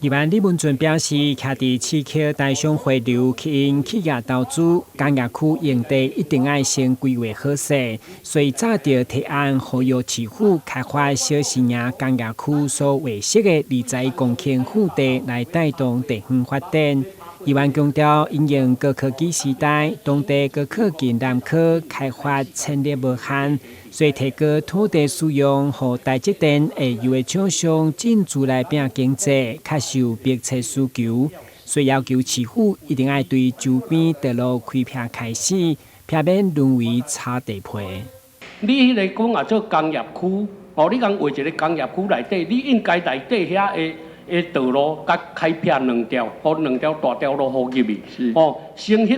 議員李文俊表示，徛佇市區台商回流，吸引企業投資，工業區用地一定愛先規劃好勢，所以早就提案呼籲市府開發小新營工業區所劃設的21公頃腹地來帶動地方發展。議員強調，因應高科技時代，當地閣靠近南科開發潛力無限，所以提高土地使用，予台積電下游的廠商進駐來拼經濟，確實有迫切需求。所以要求市府一定愛對周邊道路開闢開始，避免淪為炒地皮。你彼个講啊做工業區，哦，你講畫一个工業區內底，你應該內底遐的的道路共開闢兩條，予兩條大條路予入去，哦，先彼幾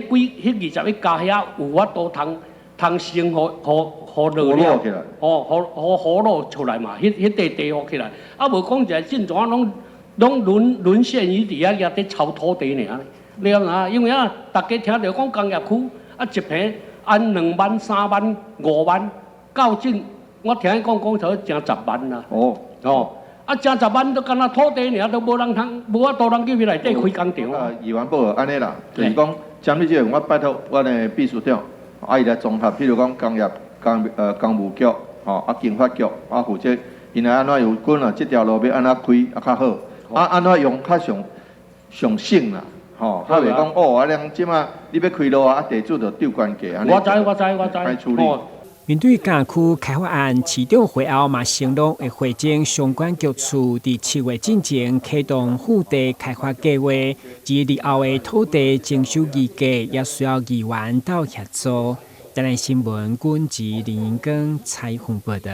彼21家遐有法度通通先予予予落了，哦，予予河路出來嘛，彼彼塊地予起來，啊無講一個進怎攏攏淪淪陷於佇遐遐佇炒土地爾。你知影？因為啊，逐家聽著講工業區，啊一坪按2萬、3萬、5萬，到這我聽伊講講差成十萬啦。哦。哦。啊，成十萬都敢若土地爾，都無人通，無法度人入去內底開工廠。啊，議員報按呢啦，就是講針對這个，我拜託阮的秘書長，啊，伊來綜合，譬如講工業、工呃工務局，吼，啊經發局，啊負責，𪜶來按怎有管啊，這條路欲按怎開啊較好，啊按怎用較上上省啦，吼，較袂講哦，啊恁這馬你欲開路啊，啊地主就鬥懸價，按呢。我知我知我知。處理。面對工業區開發案，市長會後嘛承諾會會前相關局處佇7月進前啟動腹地開發計劃，至日後的土地徵收議價也需要議員鬥協助。台南新聞，軍籍林英光採訪報道。